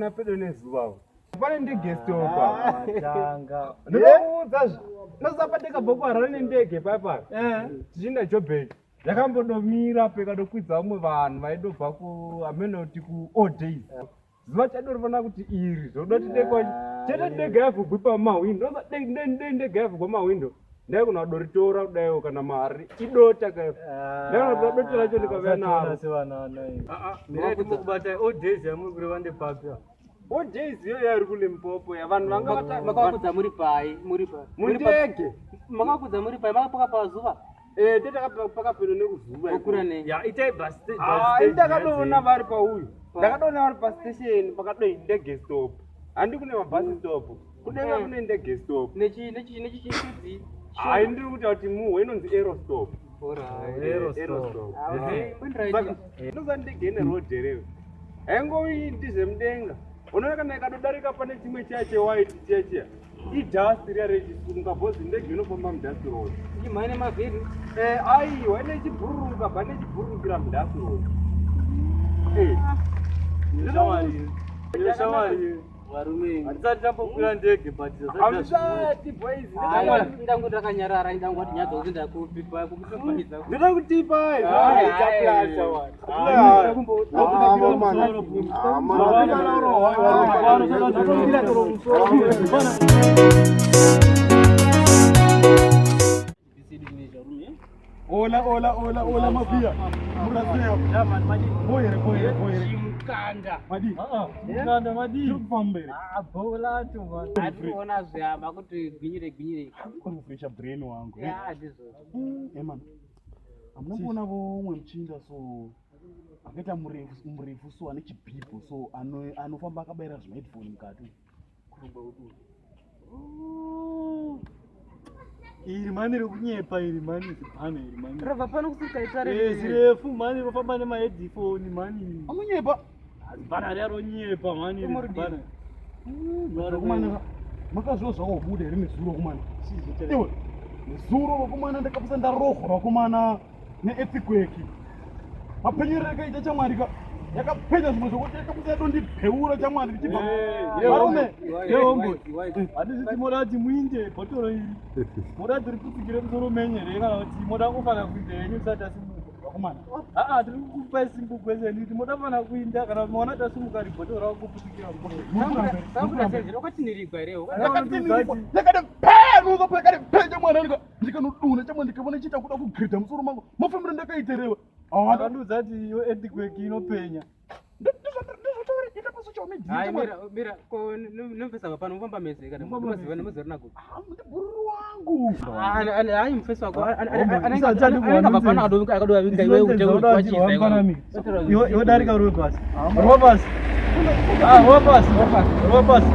Munoona pedo nezuva. Pane ndege stop. Ah, Tanga. Ndinokuudza zve. Ndosapa ndakabva kuHarare nendege paya. Eh. Tichienda Joburg. Yakambodomira pekadokwidza vamwe vanhu vaidobva ku amenoti ku all days. Zuva chadorivona kuti iri zvoda kuti deko chete ndege yavhugwi pamahwindo. Ndege yavhugwa mahwindo. Ndaigona kudoritora kudaiwo kana mari idota ka. Ndaigona kutora dota racho ndikauya naro. Kubata old days yamuri kureva ndepapi apa? All days iyo yairi kuLimpopo ya vanhu vanga Makavakudza muri pai? Muri pai? mundege. Makavakudza muri pai? Makapaka pazuva? Eh, tete pedo nekuzuva. Okura nei? Ya itai bus Ah, ndakadoona vari pauyu. Ndakadoona vari pastation pakadoi ndege stop. Handi kune mabus stop. Kudenga kune ndege stop. Nechi nechi nechi chidzi. Hayi ndiri kuita kuti muhwe inonzi aerostop. Alright. Aerostop. Ah, Ehe. mbondirai Saka inoza ndege ine road here. Haingoiti zvemudenga. Unoona kana ikadodarika pane chimwe chiya chewhite chiya chiya. Idust riya rechisunga bhozi ndege inofamba mudust road. Chimhane mavhiri. Eh, aiwa ine chibhururuka bva nechibhururukira mudust road. Eh. Shamwari. Shamwari. Varume. Hatisati tambokwira ndege but Hamusati boys. Ndangu ndakanyarara ndangoti nyadza kuti ndakupi pa kukupaiza. Ndoda kutipa Ola, ola, ola, ola, mafia. Murasea. Boyere, boyere, boyere. Chimukanda. Madi. Mukanda madii? Tiri kufamba here. Ah, bhola to man. Ationa zvihama kuti gwinyire gwinyire. Kufresha brain wangu. eh. Ya ndizvo. Eh man. Hamuna kuona vomwe muchinda so akaita murefu murefu so ane chibhibho so ano- anofamba akabaira zvimaheadphone mukati. Iri mani rekunyepa iri mani zibhana iri mani. Rabva pano kusikaitare. Eh, zirefu mani rofamba nemahedhifoni mani. Amunyepa. Zibhana riya ronyepa mani iri zibhana. Vakomana makazviwa zvakabuda here nezuro vakomana? Iwe nezuro vakomana ndakapisa ndarohwa vakomana neearthquake. Mapenyero yakaita chamwari ka yakapenya zvimwe zvokuti yakapisa yadondibheura chamwari ndichibva. Varume Yehombo. Handisi moda kuti muinde bhotoro iri. Moda kuti riputsikire musoro menyu here kana kuti moda kufana kuinda henyu musati asimuka. vakomana Aa tiri kukupai simple question kuti moda fana kuinda kana maona tasimuka ribhotoro rako kuputsikira musoro. Sakuda senzera wakatinirirwa here? yakatinirirwa yakati penuka yakati pe chamwana ndika ndikanoduna chamwana ndikavona chiita kuda kugridha musoro mangu mafambiro ndakaiterewa. Akandiudza kuti iyo earthquake inopenya. Ndizvotaura pasocial media. Hayi chamwari. mira mira ko nomfesa wako pano mufamba mese kana muziva nemuziva nago. Ah, ndibhururu wangu. Hayi mfesa wako anenge pano akadoka vinga iwe ute wachiza iwe. Yodarika rove pasi. Rova pasi. Ah, rova pasi. Rova pasi.